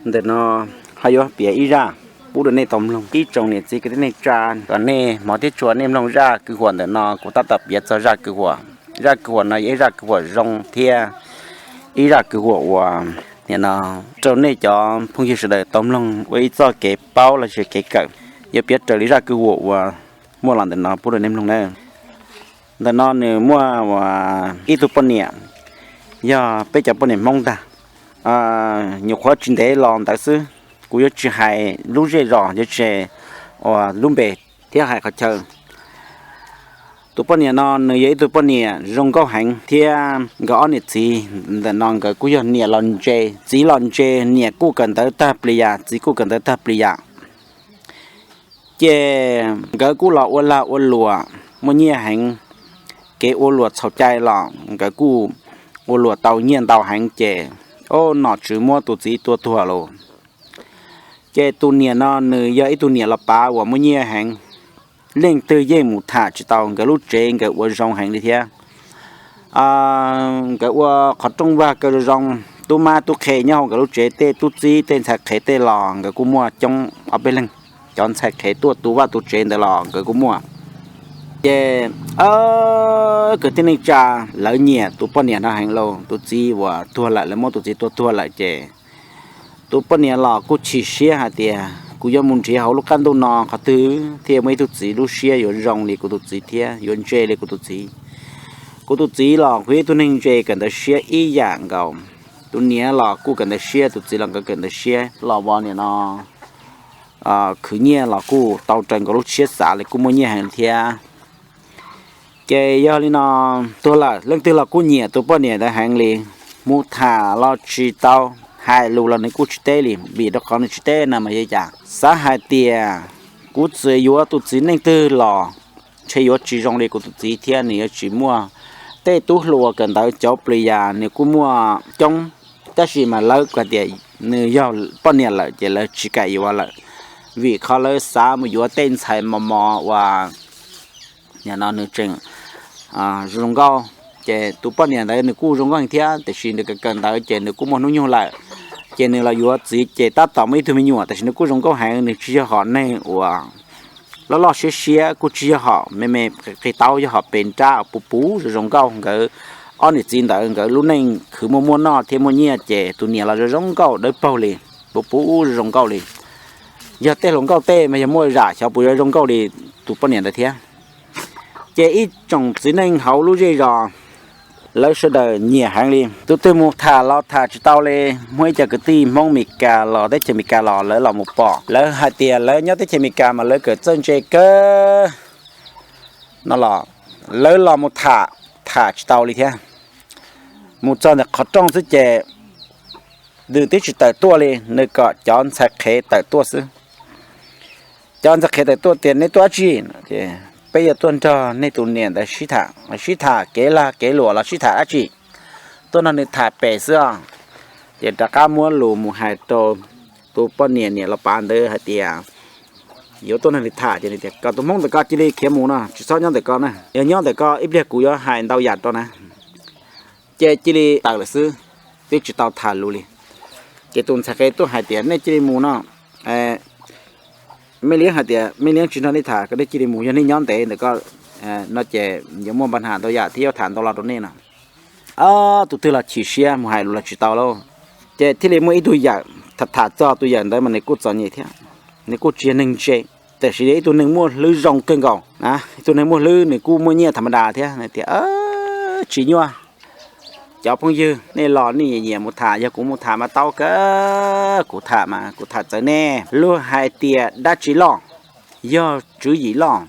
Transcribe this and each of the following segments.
Ntawm no ho yuav piav ib zaj pub rau nej tau mloog. Ib tsoom niam txiv kwv tij neej tsa, kom nej hmov thiab tshua nej mloog zaj kwv huam ntawm no. Kuv tab tom piav txog zaj kwv huam. Zaj kwv huam no yog ib zaj kwv huam zoo thiab ib zaj kwv huam uas nim no rau nej cov phooj ywg sawv daws tau mloog ua ib txoj kev paub los sis kev kawm. Yuav piav raws li zaj kwv huam uas muaj los ntawm no pub rau nej mloog na. Ntawm no nws muaj ib tug poj niam, yog peb cov poj niam Hmoob ntag. Nyuam qhuav tsis ntev los ntawd xwb, kuv yuav tsis hais lub zej zos, yuav tsis hais lub npe thiab hais qhov chaw. Tus poj niam no nws yog ib tug poj niam zoo nkauj heev thiab nkawd ob niam txiv ntawm no nkawd kuj yog niam los ntse, txiv los ntse, niam kuj kawm ntawv tag plis yam, txiv kuj kawm ntawv tag plis yam. Ces nkawd kuj los ua lag ua luam muaj nyiaj heev, kev ua luam txhaum cai los nkawd kuj ua luam tau nyiaj ntau heev ces, o, nom tswv muab tus txiv tua tuag lawm. Ces tus niam no nws yog ib tug niam los pav uas muaj nyiaj heev, leej twg yeej mus tham tsis tau, nkawd lub tsev nkawd ua zoo heev li thiab. Nkawd ua qhov rooj vag kaw zoo zoo, tub mab tub qhe nyob hauv nkawd lub tsev, tej tub txib tej ntxhais qhev tej los nkawd kuj muaj coob ob peb leeg. Cov ntxhais qhev tuaj tu vaj tu tsev ntawd los nkawd kuj muaj. Ces kwv tij neej tsa lawv nyiam tus poj niam no heev lauj, tus txiv uas tuag lawm, lawv muab tus txiv tua tuag lawm ces tus poj niam los kuj chim siab hais tias, kuv yuav mus nrhiav hauv lub qab ntuj no qhov twg thiaj muaj ib tug txiv lub siab yuav zoo li kuv tus txiv thiab yuav ntse li kuv tus txiv. Kuv tus txiv los kuj yog ib tug neeg ntse kawm ntawv siab ib yam nkaus. Tus niam los kuj kawm ntawv siab, tus txiv los nkawd kawm ntawv siab los ua nim no khwv nyiaj los kuj tau raws nkaus lub siab xav li, kuj muaj nyiaj heev thiab. Ces yog li no, tuag lawm leej twg los kuj nyiam tus poj niam ntawd heev li, mus tham los tsis tau, hais lus los nws kuj tsis teb li, vim rau qhov nws tsis teb no mas yog cas xav hais tias kuv txawm yuav tus txiv neej twg los ntshe yuav tsis zoo li kuv tus txiv thiab nws yuav tsis muaj tej tub hluas kawm ntawv cov plis yam nws kuj muaj coob, tab sis mas lawv hais tias nws yog poj niam lawm ces lawv tsis kam yuav lawm, vim qhov lawv xav mus yuav tej ntxhais mos mos uas nim no nws tseem zoo nkauj. Ces tus poj niam ntawd nws kuj zoo nkauj thiab, tiam sis nws kawm kawm ntawv ces nws kuj muaj hnub nyoog lawm, ces nws los yuav txiv ces tab tom muaj ib tug me nyuam, tab sis nws kuj zoo nkauj heev, nws tsis yog hom neeg uas loj loj siab siab, kuj tsis yog hom me me qis taub, yog hom pes nrab puv puv zoo zoo nkauj. Nkawd ob niam txiv ntawd nkawd lub neej khwv muaj muaj noj thiab muaj nyiaj ces tus niam los zoo zoo nkauj dawb paug li, puv puv zoo zoo nkauj li. Yog tej hluas nkauj tej mas yog muaj zam xyov puas yuav zoo nkauj li tus poj niam ntawd thiab. Ces ib tsoom txiv neej hauv lub zej zos lawv sawv daws nyiam heev li. Tus twg mus tham los tham tsis tau li, muaj ib co kwv tij Hmoob Meskas los teb chaws Meskas los lawv los mus pom, lawv hais tias lawv nyob teb chaws Meskas mas lawv kawm txawj ntse kawg no los lawv los mus tham, tham tsis tau li thiab. Mus txog ntawm qhov rooj xwb ces nws twb tsis tawm tuaj li, nws kom cov ntxhais qhev tawm tuaj xwb. Cov ntxhais qhev tawm tuaj tias, nej tuaj dab tsi? Peb yuav tuaj nrog nej tus niam ntawd sib tham. Sib tham kev lag kev luam los sib tham dab tsi? Tuaj nrog nws tham pem xwb os. Ces rov qab muab lus mus hais rau tus poj niam niam los pav ntawd hais tias yuav tuaj nrog nws tham, ces nws tias kom tus Hmoob ntawm ko cia li khiav mus no, tsis txhob nyob ntawm ko na, yog nyob ntawm ko ib pliag kuv yuav hais ntau yam rau na. Ces cia li tawm lawm xwb, twb tsis tau tham lus li. Ces tus ntxhais qhev tuaj hais tias, nej cia li mus no, mej liab hais tias mej liab tsis nrog nej tham, kom nej cia li mus, yog nej nyob ntev ntawm ko no ces yuav muaj npa nham ntau yam thiab yuav tham ntau lo rau nej no. Tus twg los chim siab mus hais lus los tsis tau lauj. Ces thiaj li muaj ib tug yawm tham tham txog tus yawm ntawd mas nws kuj txom nyem thiab, nws kuj tsis yog neeg ntse, tab sis yog ib tug neeg muaj hlwb zoo kawg nkaus na, ib tug neeg muaj hlwb, nws kuj muaj nyiaj tham ma das thiab tias, tsis nyuaj, cov phooj ywg nej los nej nyiam mus tham, yog kuv mus tham mas tau kawg, kuv tham mas kuv tham txawv nej. Luag hais tias dab tsi loj, yog tswv yim loj.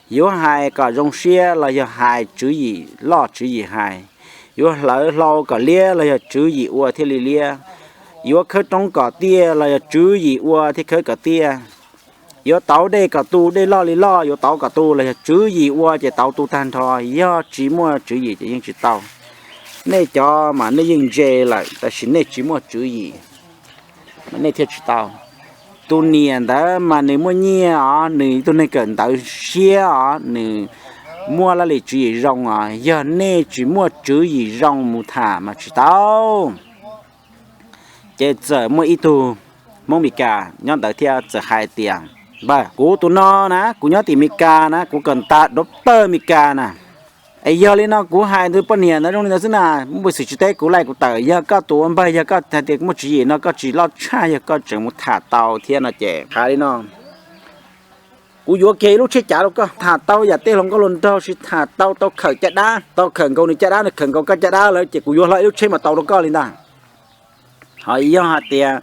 Yuav hais kom zoo siab los yog hais tswv yim loj tswv yim hais. Yuav hlawv hlau kom liab los yog tswv yim ua thiaj li liab. Yuav khawb roob kom tiaj los yog tswv yim ua thiaj khawb kom tiaj. Yuav tauv dej kom tu, dej loj li loj yuav tauv kom tu los yog tswv yim ua ces tauv tu tag nrho. Yog tsis muaj tswv yim ces yeej tsis tau. Nej cov mas nej yeej ntse lawm tab sis nej tsis muaj tswv yim, nej thiaj tsis tau. Tus niam ntawd mas nws muaj nyiaj os, nws tus neeg kawm ntawv siab os, nws muaj laj lim tswv yim zoo os. Yog nej tsis muaj tswv yim zoo mus tham mas tsis tau. Ces txawm muaj ib tug Hmoob Mes Kas nyob ntawd thiab txawm hais tias, Npawg, kuv tus no na, kuv nyob tim Mes Kas na, kuv kawm ntawv tawj Mes Kas na. Es yog li no kuv hais tus poj niam ntawd zoo li ntawd xwb na, muaj peev xwm tsis teb kuv li, kuv tawm. Yog koj tus ua npawg, yog koj hais tias muaj tswv yim no koj tsis loj tshaj, yog koj tseem mus tham tau thiab no ces hais li no, kuv yuav kiag ib lub tsheb cav rau koj, tham tau yam tej hluas nkauj hluas nraug, sis tham tau, tau khawm caj dab, tau khawm nkaus nws caj dab, nws khawm nkaus koj caj dab lawm ces kuv yuav hlo ib lub tsheb mas tau rau koj li ntag. Ho yog hais tias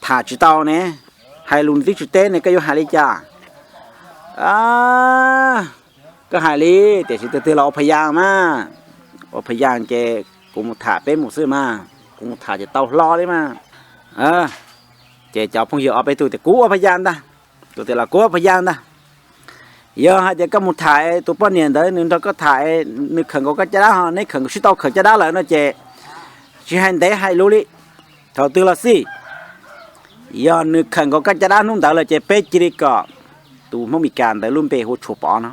tham tsis tau ne, hais lus twb tsis teb ne, koj yuav hais li cas? Koj hais li, tiam sis tus twg los ua phas yas mas, ua phas yas ces kuv mus tham peb mus xwb mas, kuv mus tham ces tau hlo li mas. Ces cov phooj ywg ob peb tug tias kuv ua phas yas ntag, tus tias los kuv ua phas yas ntag. Yog hais tias koj mus tham tus poj niam ntawd nws nrog koj tham, nws khawm nkaus koj caj dab ho neb khawm nkaus, sib tau khawm caj dab lawm no ces tsis hais ntev hais lus li, thaum twg los xij, yog nws khawm nkaus koj caj dab hnub ntawd lawm ces peb cia li kom tus Hmoob Mes Kas ntawd lub npe hu Tshuav Pov no,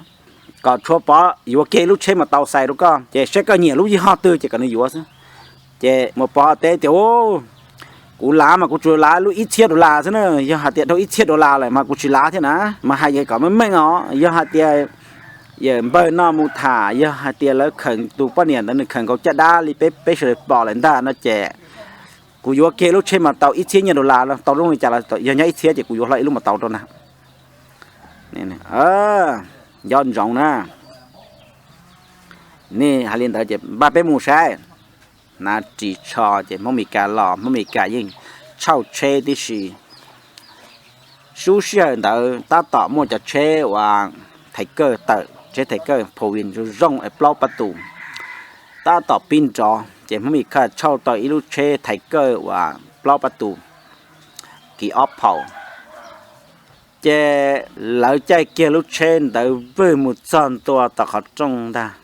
kom Tshuav Pov yuav kiag lub tsheb mas tau xais rau koj, ces saib koj nyiam lub yig hoj twg ces kom nws yuav xwb. Ces Muas Pov teb tias, Kuv lav mas kuv tsuas lav lub ib txhiab dollar xwb na, yog hais tias dhau ib txhiab dollar lawm mas kuv tsis lav thiab na. Mas hais kom meej meej os, yog hais tias yawm npawg no mus tham, yog hais tias lawv khawm tus poj niam ntawd nws khawm nkaus caj dab li peb peb sawv daws pom lawm ntag no ces kuv yuav kiag lub tsheb mas tau ib txhiab nyiaj dollar, tau zoo li cas los yog nyob ib txhiab ces kuv yuav hlo ib lub mas tau rau na. Nco ntsoov na, nej hais li ntawd ces npaj peb mus saib. Hnav ris tsho ces Hmoob Mes Kas los, Hmoob Mes Kas yeej tshauj tsheb tib si. Lub sij hawm ntawd tab tom muaj cov tsheb uas thaiv kawj tawm, tsheb thaiv kawj phaus vin zoo zoo es plaub pab tus tab tom pib nrov, ces Hmoob Mes Kas tshauj tau ib lub tsheb thaiv kawj uas plaub pab tus kiv ob phaus. Ces lawv caij kiag lub tsheb ntawd vwg mus txog ntua tom qhov rooj ntag.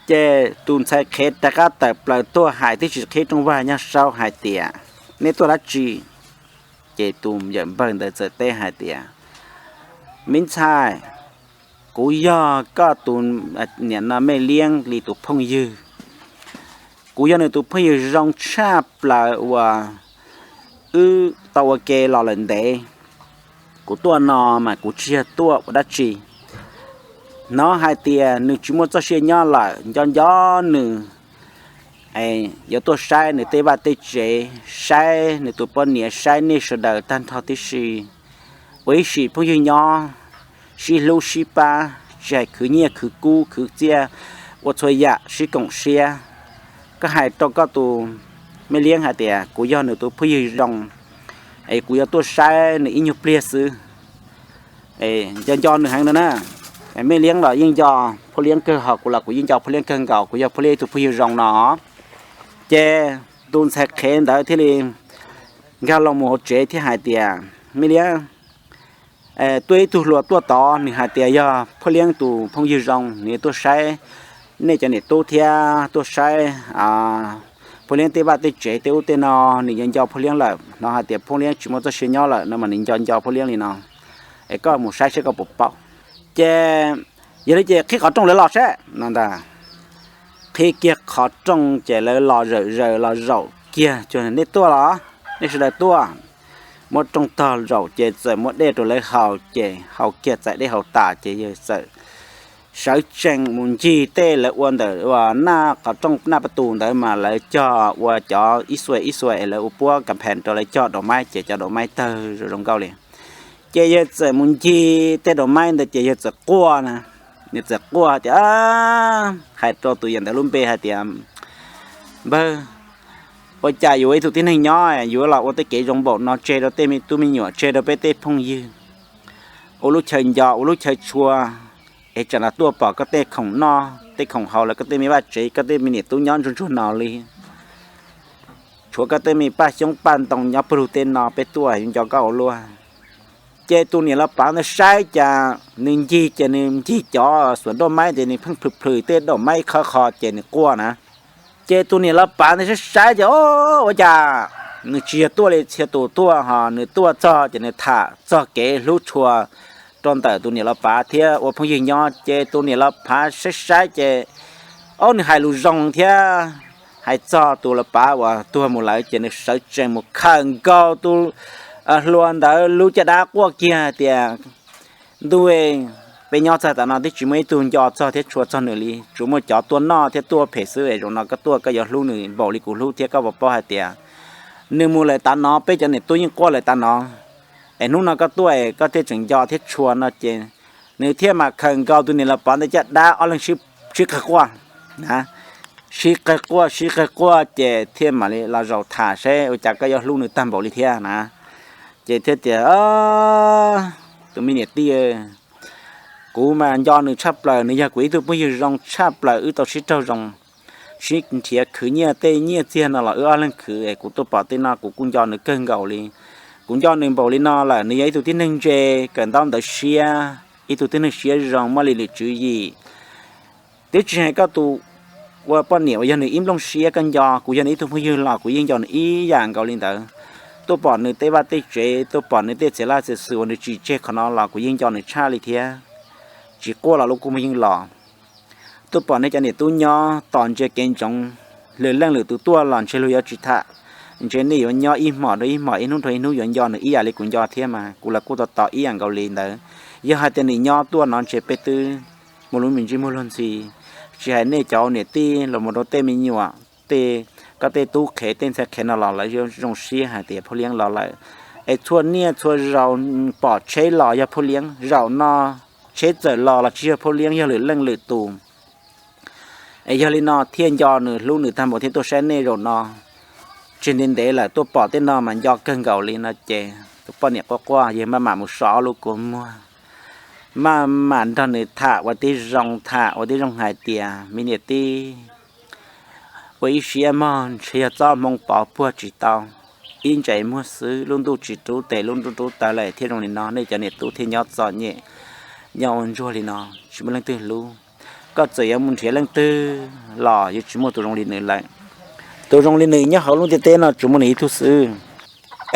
Ces tus ntxhais qhev rov qab tawm plaws tuaj hais tib si qhib rooj vag nyob saud hais tias, Nej tuaj dab tsi? Ces tus yawm npawg ntawd txawm teb hais tias, Me ntxhais, kuv yog koj tus niam no Mej Liab li tus phooj ywg. Kuv yog nws tus phooj ywg zoo tshaj plaws uas wb tau ua ke los lawm ntev. Kuv tuaj no mas kuv tsis yog tuaj ua dab tsi. Hnov hais tias nws tsis muaj txoj sia nyob lawm, nco nco nws, yuav tuaj saib nws tej vaj tej tsev, saib nws tus poj niam, saib nej sawv daws tag nrho tib si. Ua ib sim phooj ywg nyob, sib hlub sib pab, tsis hais khwv nyiaj khwv kub khwv txiaj, ua txhua yam sib koom siab. Koj hais rau koj tus Mej Liab hais tias kuv yog nws tus phooj ywg zoo, es kuv yuav tuaj saib nws ib nyuag pliag xwb. Nco nco nws heev no na. Mej Liab los yeej nco Phaj Liab kawg, ho kuv los kuv yeej nco Phaj Liab kawg nkaus, kuv yog Phaj Liab ib tug phooj ywg zoo no. Ces tus ntxhais qhev ntawd thiaj li nkag los mus hauv tsev thiab hais tias, Mej Liab, tuaj ib tug hluas tuaj tod, nws hais tias yog Phaj Liab tus phooj ywg zoo, nws tuaj saib nej cov niam tub thiab tuaj saib Phaj Liab tej vaj tej tsev tej ub tej no, nws nco nco Phaj Liab lawm. Hnov hais tias Phaj Liab tsis muaj txoj sia nyob lawm no mas nws nco nco Phaj Liab li no. Es koj mus saib saib koj puas paub. Ces yog li ces qhib qhov rooj lawv los saib no ntag. Qhib kiag qhov rooj ces lawv los zawm zaws los zaum kiag, Nej tuaj los? Nej sawv daws tuaj. Muab rooj tog zaum ces txawm muab dej rau lawv haus, ces haus kiag txais dej haus tas ces yawg txawm sawv tsees mus ncig tej lawv ua ntawm ua qhov rooj naj pab tus ntawd mas lawv cog ua cov ib xuas ib xuas es lawv ua puab kas phees rau lawv cog daum maib ces cov daum maib tawg zoo zoo nkauj li. Ces yawg txawm mus ncig tej daum maib ntawd ces yawg txawm quaj na, nws txawm quaj tias, hais rau tus yawm ntawd lub npe hais tias, Npawg, ua cas yus ib tug tib neeg nyob yus los ua tej kev zoo npaum no tseg rau tej me tub me nyuam, tseg rau peb tej phooj ywg, ua lub chaw nco ua lub chaw tshua, es tsam no tuaj pom koj tej khoom noj tej khoom haus lawm, koj tej me vaj tsev, koj tej me niam tub nyob ntsuag ntsuag no li, tshuav koj tej me paj xyoob paj ntoo nyob pawg lug tej no, peb tuaj yuav nco koj ua luaj. Ces tus niam laus pav ntawd saib cas nws ncig ces nws ncig cov xuas nroj maib ces nws pheej plhws plhws tej daum maib khawb qho ces nws quaj na. Ces tus niam laus pav ntawd saib saib ces, o, ua cas nws tsis yog tuaj li txhia tus tuaj ho nws tuaj txog ces nws tham txog kev hlub tshua rau ntawm tus niam laus pav thiab ua phooj ywg nyob. Ces tus niam laus pav saib saib ces, o, nws hais lus zoo thiab, hais txog tus lawv pav uas tuag mus lawm ces nws sawv tsees mus khawm nkaus tus hluas ntawd lub caj dab quaj kiag hais tias, ntuj, peb nyob txog tav no twb tsis muaj ib tug nco txog thiab tshua txog nws li, tsuas muaj cov tuaj noj thiab tuaj phem xwb es zaum no koj tuaj koj yuav hlub nws npaum li kuv hlub thiab koj puas paub hais tias nws mus lawm tav no peb cov niam tub yeej quaj lawm tav no, es hnub no koj tuaj es koj thiaj tseem nco thiab tshua no ces nws thiaj mam khawm nkaus tus niam lawv pav ntawd caj dab ob leeg sib qawg quaj, sib qawg quaj sib qawg quaj ces thiaj mam li los zaum tham seb ua cas koj yuav hlub nws tag npaum li thiab na. Ces thiaj tias, tus me niam tij, kuv mas nco nws tshaj plaws, nws yog kuv ib tug phooj ywg zoo tshaj plaws, wb tau sib raug zoo, sib nrhiav khwv nyiaj, tej nyiaj txiag no los wb ob leeg khwv es kuv tuaj pom tej no kuv kuj nco nws kawg nkaus li. Kuv nco nws npaum li no lawm, nws yog ib tug tib neeg ntse, kawm ntaub ntawv siab, ib tug tib neeg siab zoo muaj li lwm tswv yim. Twb tsis hais koj tus ua poj niam uas yog nws ib nplooj siab koj nco, kuv yog nws ib tug phooj ywg los kuv yeej nco nws ib yam nkaus li ntawd. Tuaj pom nws tej vaj tej tsev, tuaj pom nws tej txiv laj txiv xwm uas nws tsis tseg qhov no los kuv yeej nco nws tshaj li thiab. Tsis quaj los lub kua muag yeej los. Tuaj pom nej cov niam tub nyob tos ntsia kev ntsoov, lwm leej lwm tus tuaj los ntshe luag yuav tsis tham, ntshe nej yuav nyob ib hmos rau ib hmos, ib hnub rau ib hnub yuav nco nws ib yam li kuv nco thiab mas kuv los kuj tos tos ib yam nkaus li ntawd. Yog hais tias nws nyob tuaj no ntshe peb twb muaj lub me ntsej muag luag ntxhi, tsis hais nej cov niam tij los mus rau tej me nyuam, tej, koj tej tub qhev tej ntxhais qhev no los lawv zoo siab hais tias Phauj Liab los lawm. Es txhua niaj txhua zaus pom tsheb los yog Phauj Liab, zaum no tsheb txawm los los tsis yog Phauj Liab, yog lwm leej lwm tus. Es yog li no thiaj nco nws hlub nws tag npaum thiab tuaj saib nej zaum no. Tseg ntev ntev lawm tuaj pom tej no mas nco kawg nkaus li no ces tus poj niam quaj quaj yawg maj mam mus so ob lub kua muag, maj mam nrog nws tham ua tib zoo, tham ua tib zoo hais tias, me niam tij, ua ib siab mog, ntshe yog txoj hmoo pov puag tsis tau, ib ntsais muag xwb, lub ntuj tsis rub tes lub ntuj rub taw lawm thiaj zoo li no, nej cov niam tub thiaj nyob txom nyem, nyob ua ntsuag li no tsis muaj leej twg hlub. Koj txawm yuav mus nrhiav leej twg los yuav tsis muaj tus zoo li nws lawm. Tus zoo li nws nyob hauv lub ntiaj teb no tsuas muaj nws ib tug xwb.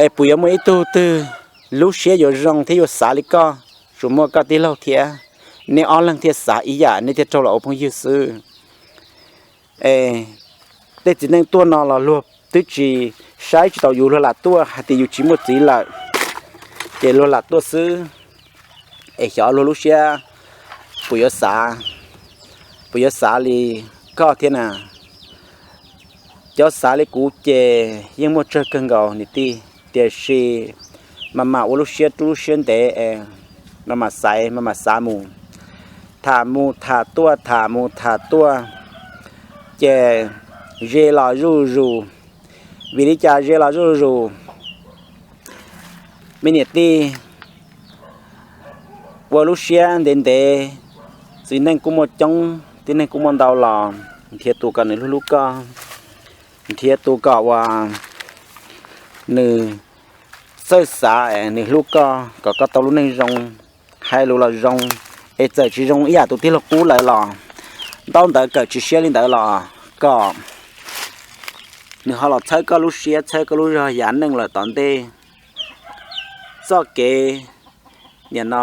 Es puas yuav muaj ib tug twg lub siab yuav zoo thiab yuav xav li koj? Tsuas muaj koj tij laug thiab, nej ob leeg thiaj xav ib yam nej thiaj raug los ua phooj ywg xwb. Es tej txiv neej tuaj no los luag twb tsis saib tsis taus yus, luag lam tuaj hais tias yus tsis muaj txiv lawm, ces luag lam tuaj xwb. Es xyov luag lub siab puas yuav xav, puas yuav xav li koj thiab na. Cov xav li kuv ces yeej muaj tsawg kawg nkaus niam tij, tiam sis maj mam ua lub siab rub lub siab ntev, maj mam xaiv maj mam xav mus, tham mus tham tuaj tham mus tham tuaj, ces ze los zuj zus. Vim li cas ze los zuj zus? Me niam tij, ua lub siab ntev ntev, txiv neej kuj muaj coob tib neeg kuj muaj ntau los nrhiav tus kom nws hlub hlub koj, nrhiav tus kom uas nws txawj xav es nws hlub koj kom koj tau lub neej zoo, hais lus los zoo, es txawm tsis zoo ib yam tus tij laug qub lawm los ntaub ntawv kawm tsis siab li ntawd los kom nws ho los txhawb koj lub siab txhawb koj lub zog yav neej lawm tom ntej. Txoj kev nim no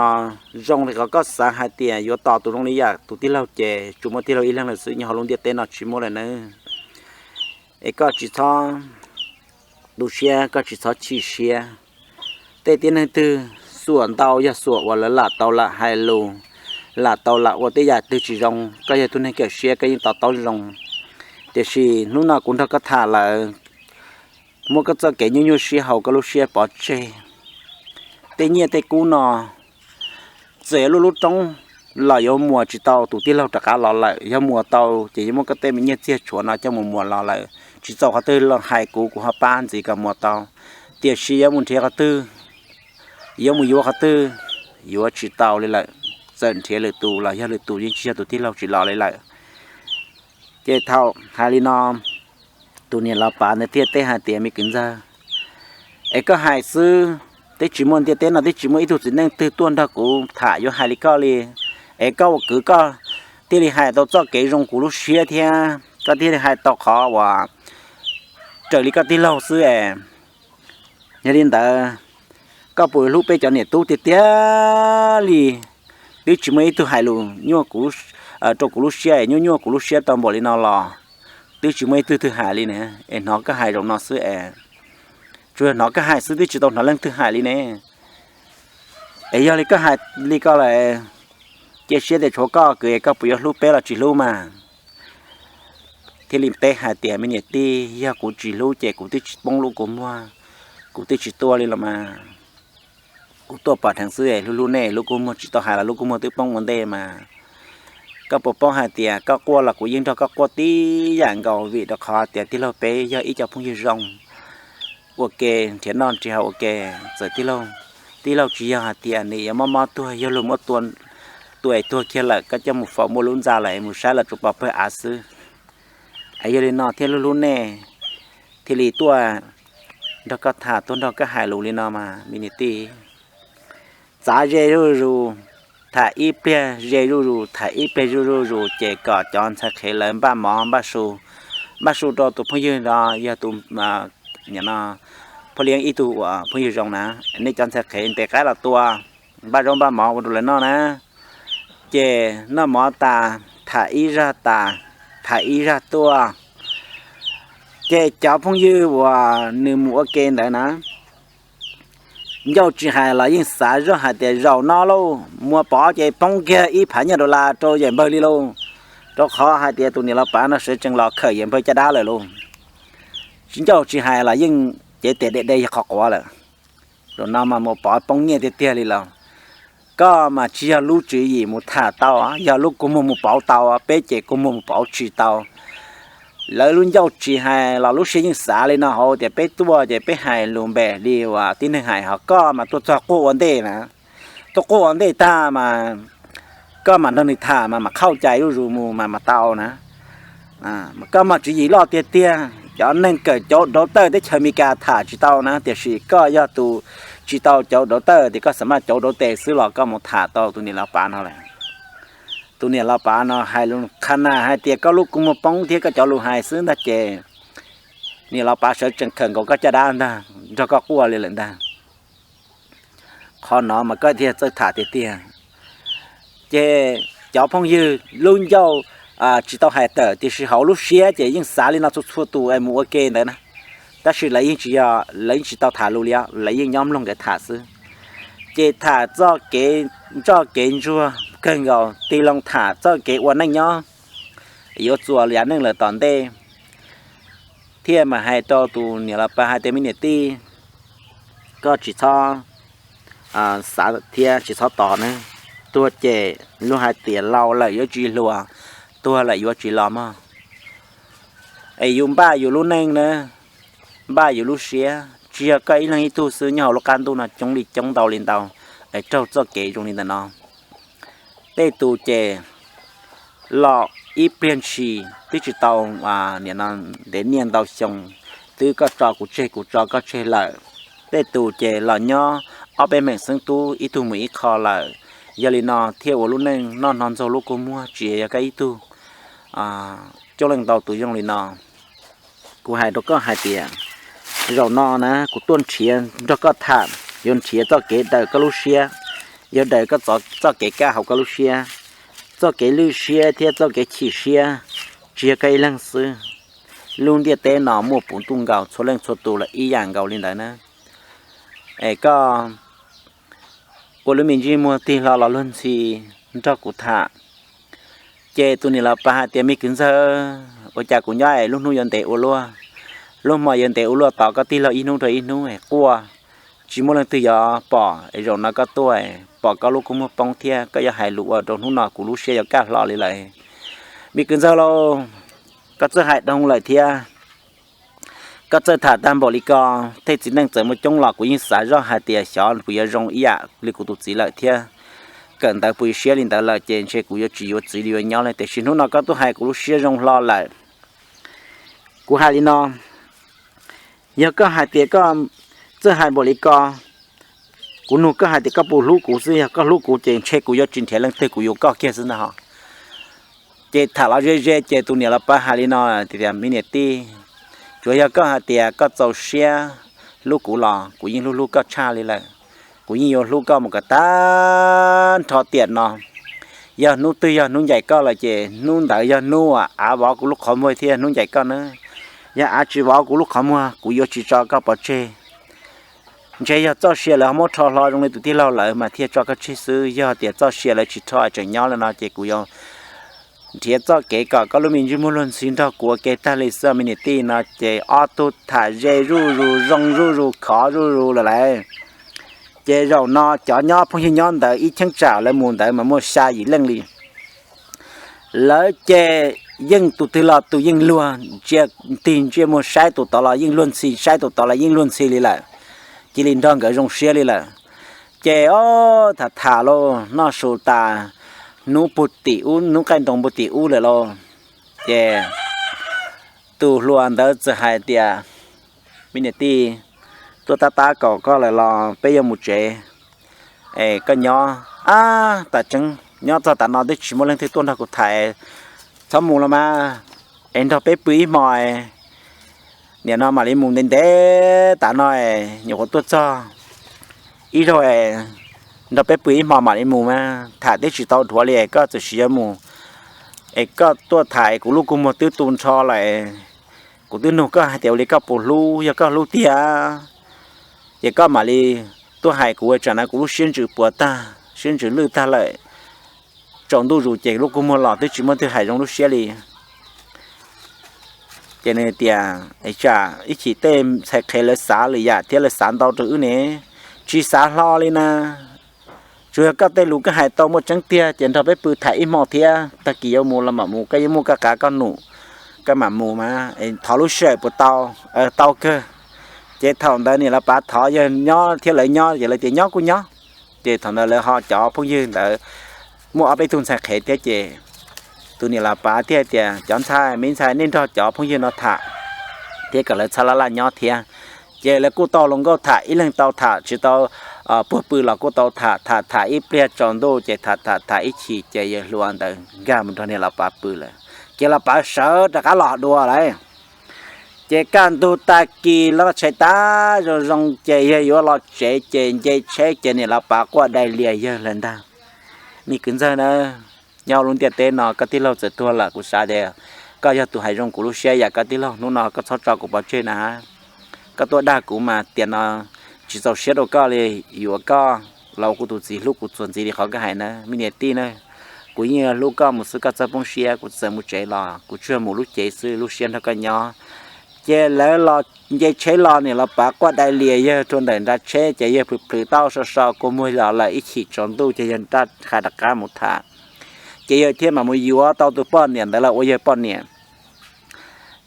zoo li qhov koj xav hais tias yuav tos tus zoo li yam tus tij laug ces tsuas muaj tij laug ib leeg lawm xwb, nyob hauv lub ntiaj teb no tsis muaj lawm nawb. Es koj tsis txhob tu siab, koj tsis txhob chim siab. Tej tib neeg twg xuam ntau yog xuam uas lawv lam tau lam hais lus, lam tau lam ua tej yam twg tsis zoo. Koj yog tug neeg kawm siab koj yeej to taub zoo, tiam sis hnub no kuv nrog koj tham lawm, muab koj txoj kev nyuaj nyuaj siab hauv koj lub siab pov tseg. Tej nyiaj tej kub no txawm yuav luaj lub roob los yuav muas tsis tau tus tij laug rov qab los lawm. Yog muas tau ces yuav muab koj tej me nyiaj txiag tshuav no coj mus muas los lawm. Tsis txaus qhov twg los hais kuv, kuv ho pab ntxiv kom muas tau. Tiam sis yuav mus nrhiav qhov twg, yuav mus yuav qhov twg, yuav tsis tau li lawm. Txawm nrhiav lwm tus los yog lwm tus yeej tsis yog tus tij laug tsis los li lawm. Ces thaum hais li no, tus niam los pav ntawd thiaj teb hais tias, me kwv ntxawg, es koj hais xwb, twb tsis muaj ntiaj teb no twb tsis muaj ib tug txiv neej twg tuaj nrog kuv tham yuav hais li koj li. Es koj ua kwv koj thiaj li hais tau txoj kev zoo kuv lub siab thiab koj thiaj li hais tau qhov uas raws li koj tij laug xwb es. Yog li ntawd, koj puas hlub peb cov niam tub tiag tiag li? Twb tsis muaj ib tug hais lus nyuaj rau kuv lub siab es nyuaj nyuaj kuv lub siab tau npaum li no los, twb tsis muaj ib tug twg hais li ne, es hnov koj hais zaum no xwb es, tsuas yog hnov koj hais xwb twb tsis tau hnov leej twg hais li ne. Es yog li koj hais li ko lawm, cia siab tias tshuav koj kwv es koj puas yuav hlub peb los tsis hlub mas. Thiaj li teb hais tias, me niam tij, yog kuv tsis hlub ces kuv twb tsis poob lub kua muag, kuv twb tsis tuaj li los mas. Kuv tuaj pom dheev xwb es hlub hlub nej, lub kua muag tsis tau hais los lub kua muag twb poob ua ntej mas. Koj puas paub hais tias koj quaj los kuv yeej nrog koj quaj tib yam nkaus, vim rau qhov tias tij laug peb yog ib co phooj ywg zoo ua ke, nrhiav noj nrhiav haus ua ke. Txawm tij laug, tij laug tsis yog hais tias nws yuav mob mob tuag, yog luag muab tua, tua es tuag kiag lawm koj coj mus faus muaj lub ntxa lawm es mus saib los tsuas pom pawg av xwb. Es yog li no thiaj hlub hlub nej, thiaj li tuaj nrog koj tham, tuaj nrog koj hais lus li no mas me niam tij. Txav ze zuj zus, tham ib pliag ze zuj zus, tham ib pliag zuj zuj zus ces kom cov ntxhais qhev lawv npaj mov npaj su. Npaj su rau tus phooj ywg no yog tus, no, phooj ywg ib tug uas phooj ywg zoo na, nej cov ntxhais qhev ntes qaib los tua, npaj zaub npaj mov ua rau lawv noj na. Ces noj mov tas, tham ib zaj tas, tham ib zaj tuaj. Ces cov phooj ywg uas nws mus ua ke ntawd na, ncauj tsis hais los yeej xav zoj hais tias zaum no lauj, muab pov ces poob kiag ib phav nyuag dollar rau yawm npawg li lauj. Rau qhov hais tias tus niam laus pav no sawv tsees los khawm yawm npawg caj dab lawm lauj. Tsis ncauj tsis hais los yeej cev tes de de yog qhov quav lawm. Zaum no mas mus pov poob nyiaj tiag tiag li lauj. Koj mas tsis yog lub tswv yim mus tham tau, yog lub kua muag mus pauv tau, peb ces kua muag mus pauv tsis tau. Lawv lub ncauj tsis hais los lub siab yeej xav li no hauv tias peb tuaj ces peb hais lus npe li uas tib neeg hais, ho koj mas tuaj txog quaj ua ntej na. Tuaj quaj ua ntej tag mas koj mam nrog nws tham mas mam qhauj cai zuj zus mus mas mam tau na. Koj muaj tswv yim loj tiag tiag, cov neeg kawm cauv dauv tawj teb chaws Amelikas tham tsis tau na, tiam sis koj yog tus tsis tau cauv dauv tawj tias koj xam maj cauv dauv tes xwb los koj mus tham tau tus niam laus pav no lawm. Tus niam laus pav no hais lus qha nas hais tias koj lub kua muag poob thiab koj cov lus hais xwb ntag ces niam laus pav sawv tsees khawm nkaus koj caj dab ntag, nrog koj quaj li lawm ntag. Qhov no mas koj thiaj txawj tham tiag tiag. Ces cov phooj ywg lub ncauj tsis tau hais tawm tiam sis hauv lub siab ces yeej xav li no txhua txhua tus es mus ua ke ntawd na. Tab sis lawv yeej tsis yog, lawv yeej tsis tau tham lus li os, lawv yeej nyob mloog nkawd tham xwb. Ces tham txoj kev ntsoj kev ntsuag kawg nkaus, tig loo tham txoj kev ua neej nyob, yuav txuas yav neej lawm tom ntej. Thiaj mas hais rau tus niam laus pav hais tias, me niam tij, koj tsis txhob xav thiab tsis txhob tos ne. Tuag ces luag hais tias laus lawm yuav tsis hluas, tuag lawm yuav tsis los mog. Es yus npaj yus lub neej na, npaj yus lub siab, tsis yog koj ib leeg ib tug xwb, nyob hauv lub qab ntuj no coob li coob ntau li ntau es raug txoj kev zoo li ntawm no. Tej tus ces los ib pliag ntshis twb tsis tau, nim no ntev niaj ntau xyoo, twb koj tso kuv tseg kuv tso koj tseg lawm. Tej tus ces los nyob ob peb meem xeeb tub ib tug mus ib qho lawm. Yog li no thiaj ua lub neej noj hno ntxaug lub kua muag tsis yog koj ib tug. Coob leej ntau tus zoo li no. Kuv hais rau koj hais tias, zaum no na kuv tuaj nrhiav nrog koj tham, yuav nrhiav txoj kev daws koj lub siab, yuav daws koj txoj kev kaj hauv koj lub siab. Txoj kev lwj siab thiab txoj kev chim siab tsis yog koj ib leeg xwb. Lub ntiaj teb no muaj puv ntuj nkaus, txhua leej txhua tus los ib yam nkaus li ntawd na. Es koj ua lub me ntsej muag tig hlo los luag ntxhi nrog kuv tham. Ces tus niam laus pav hais tias, me kwv ntxawg, ua cas kuv nyob es lub hnub yuav ntev ua luaj, lub hmo yuav ntev ua luaj tos koj tij laug ib hnub rau ib hnub es quaj, tsis muaj leej twg yuav pom es zaum no koj tuaj pom koj lub kua muag poob thiab koj yuav hais lus ua rau hnub no kuv lub siab yuav kaj hlo li lawm. Me kwv ntxawg lauj, koj txawj hais dhau lawm thiab. Koj txawj tham tag npaum li ko, tej txiv neej txawm muaj coob los kuv yeej xav zoj hais tias xyov puas yuav zoo ib yam li kuv tus txiv lawm thiab. Kawm ntawv puas siab li ntawd lawm ces ntshe kuv yuav tsis yuav txiv li yuav nyob li, tiam sis hnub no koj tuaj hais kuv lub siab zoo hlo lawm. Kuv hais li no, yog koj hais tias koj txawj hais npaum li ko, kuv nug koj hais tias koj puas hlub kuv xwb, yog koj hlub kuv ces ntshe kuv yuav tsis nrhiav leej twg, kuv yuav koj kiag xwb ntag ho. Ces tham los ze ze ces tus niam laus pav hais li no tias, me niam tij, tsuas yog koj hais tias koj txaus siab hlub kuv los kuv yeej hlub hlub koj tshaj li lawm. Kuv yeej yuav hlub koj mus kom tag nrho tiam no. Yog hnub twg yog hnub ncaim koj lawm ces hnub ntawd yog hnub av vov kuv lub qhov muag thiab hnub ncaim koj na. Yog av tsis vov kuv lub qhov muag kuv yuav tsis tso koj pov tseg. Ntshe yog txoj sia lawv ho muab rho hlo zoo li tus tij laug lawv mas thiaj tso koj tseg xwb. Yog tias txoj sia lawv tsis rho tseem nyob li no ces kuv yuav nrhiav txoj kev kom koj lub me ntsej muag luag ntxhi nrog kuv ua ke tag li xwb me niam tij no. Ces ob tug tham ze zuj zus, zoo zuj zus, khov zuj zus lawm lauj. Ces zaum no cov nyob phooj ywg nyob ntawd ib cheeb tsam lawv mus ntawd mas muaj xya yim leej li. Lawv ces yeej tus twg los tus yeej luag ntsia, tig ntsej muag saib tus tod los yeej luag ntxhi, saib tus tod los yeej luag ntxhi li lawm. Cia li nrog nkawd zoo siab li lawm. Ces ob tham tham lauj, noj su tas, hnub puag tim ub, hnub qaij nroos puag tim ub lawm lauj. Ces tus hluas ntawd txawm hais tias, me niam tij, tuaj tab tab kaum koj lawm los peb yuav mus tsev. Es koj nyob, ab, tas tseeb nyob txog tav no twb tsis muaj leej twg tuaj nrog kuv tham, txhob mus los mas, es nrog peb pw ib hmo. Nim no mam li mus ntev ntev tav no, nyuam qhuav tuaj txog ib zaug, nrog peb pw ib hmo mam li mus mas tham twb tsis tau dhuav li, koj txawm sis yuav mus. Es koj tuaj tham kuv lub kua muag twb tu nrho lawm. Kuv twb nug koj hais tias ua li koj puas hlub, yog koj hlub tiag ces koj mam li tuaj hais kuv, tsam no kuv lub siab ntsws puas tag, siab ntsws lwj tag lawm. Tsaus ntuj zus ces lub kua muag los twb tsis muaj twg hais zoo lub siab li. Ces nws tias, tsam ib chim tej ntxhais qhev lawv xav lwm yam thiab lawv xav ntau rau wb ne, tsis xav hlo li na. Tsuas yog koj tej lus koj hais tau muaj tseeb tiag ces nrog peb pw tham ib hmo thiab, tag kis yuav mus los mam mus, koj yuav muaj koj qav koj num, koj mam mus mas thov lub sij hawm puas tau? Tau kawg. Ces thaum ntawd niam laus pav thov yawg nyob thiab lawv nyob ces lawv tias nyob kuj nyob. Ces thaum ntawd lawv ho cov phooj ywg ntawd muaj ob peb tug ntxhais qhev thiab ces tus niam laus pav thiaj tias cov ntxhais, me ntxhais nej nrog cov phooj ywg no tham thiab kom lawv txhaj laj laj nyob thiab. Ces lawv kuj tau hluas nkauj tham, ib leeg tau tham tsis tau puag pw los kuj tau tham, tham tham ib pliag tsaus ntuj ces tham tham tham ib chim ces yawg hluas ntawd nkag mus nrog niam laus pav pw lawm. Ces laus pav sawv rov qab los dua lawm. Ces kaj ntug tag kis los tshais tas zoo zoo ces yawg yuav los tsev ces nce tsheb ces niam laus pav quaj dai lias yawg lawm ntag. Me kwv ntxawg na, nyob lub ntiaj teb no koj tij laug txawm tuag lawm kuv xav tias koj yog tus hais zoo kuv lub siab yam, koj tij laug hnub no koj txhob tso kuv pov tseg na. Koj tuaj dag kuv mas tiam no tsis txaus siab rau koj li, yuav koj los ua kuv tus txiv hlub kuv txuas ntxiv li qhov koj hais na me niam tij na. Kuv yeej hlub koj mus xwb, koj txhob poob siab, kuv txawm mus tsev los kuv tsuas mus lub cev xwb, lub siab nrog koj nyob. Ces lawv los nce tsheb los niam laus pav quaj dai lias yawg rau ntawm nra tsheb ces yawg plhws plhws taub so so kua muag los lawm ib chim tsaus ntuj ces yawg rov qab mus tham. Ces yawg thiaj mam mus yuav tau tus poj niam ntawd los ua yawg poj niam.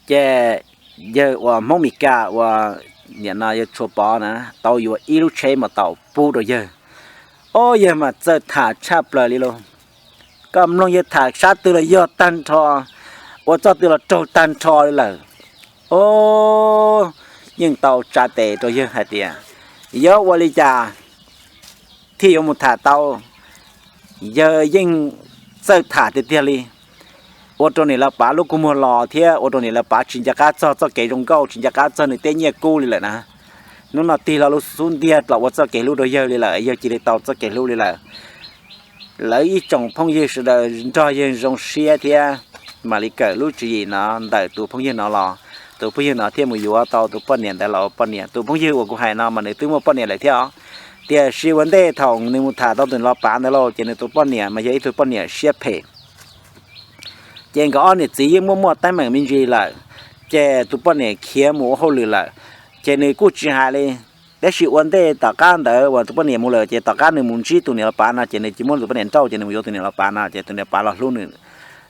Ces yawg uas Hmoob Mes Kas uas nim no yawg Tshuas Pov na, tau yuav ib lub tsheb mas tau pub rau yawg. Ob, yawg mas txawj tham tshaj plaws li lauj. Koj mloog yawg tham sab twg los yog tag nrho, ua txoj twg los raug tag nrho li lawm. Ob, yeej tau tsa tes rau yawg hais tias yuav ua li cas thiaj yuav mus tham tau. Yawg yeej txawj tham tiag tiag li, ua rau niam laus pav lub kua muag los thiab ua rau niam laus pav tsis nco qab txog txoj kev zoo nkauj, tsis nco qab txog nws tej nyiaj kub li lawm na. Hnub no tig hlo lub xub ntiag los ua txoj kev hlub rau yawg li lawm, yawg cia li tau txoj kev hlub li lawm. Lawv ib tsoom phooj ywg sawv daws nrog yawg zoo siab thiab mam li kawm lub tswv yim no ntawm tus phooj ywg no los. Tus phooj ywg no thiaj mus yuav tau tus poj niam ntawd los ua poj niam. Tus phooj ywg uas kuv hais no mas nws twb muaj poj niam lawm thiab os. Tiam sis ua ntej thaum nws mus tham tau tus niam laus pav ntawd lauj, ces nws tus poj niam mas yog ib tug poj niam siab phem. Ces nkawd ob niam txiv yeej muaj muaj teeb meem me ntsis lawm, ces tus poj niam khiav mus ua hauj lwm lawm, ces nws kuj tsis hais li. Tab sis ua ntej tom qab ntawd uas tus poj niam mus lawm ces tom qab nws mus ntsib tus niam laus pav no ces nws cia muab tus poj niam nrauj ces nws mus yuav tus niam laus pav no ces tus niam laus pav los hlub nws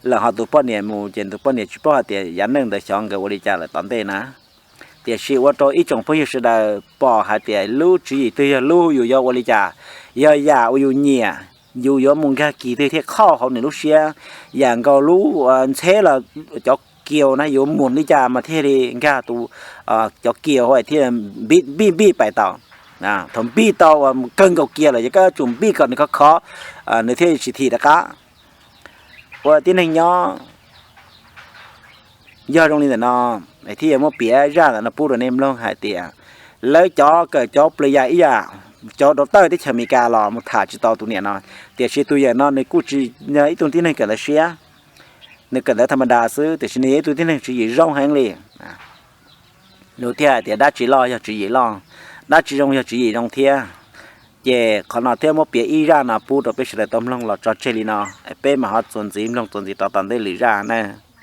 lawm, ho tus poj niam mus ces tus poj niam tsis paub hais tias yav neej ntawd xyov nkawd ua li cas lawm tom ntej na. Tiam sis ua rau ib tsoom phooj ywg sawv daws pom hais tias lub tswv yim twg yog lub yus yuav ua li cas, yog yam uas yus nyiam, yus yuav mus nkag kis twg thiaj khauj hauv nws lub siab. Yam nkaus lub ntxheb los cov kiaus na yuav mus li cas mas thiaj li nkag tus, cov kiaus thiaj npij npij pais tau. Thaum npij tau uas kawg nkaus kiag lawm ces koj yuav tsum npij kom nws khov khov, nws thiaj tsis thim rov qab. Ua tib neeg nyob yog zoo li ntawm no, thiaj yuav muab piav zaj ntawm no pub rau nej mloog hais tias lawv cov kawm cov plas yas ib yam, cov doctor teb chaws Amelikas los mus tham tsis tau tus niam no. Tiam sis tus yawm no nws kuj tsis yog ib tug tib neeg kawm ntawv siab, nws kawm ntawv tham ma das xwb, tiam sis nws yog ib tug tib neeg tswv yim zoo heev li. Nws thiaj hais tias dab tsi loj yog tswv yim loj, dab tsi zoo yog tswv yim zoo thiab. Ces qhov no thiaj muab piav ib zaj no pub rau peb sawv daws tau mloog los tso tseg li no, peb mam ho txuas ntxiv mloog txuas ntxiv rau tom ntej lwm zaj na.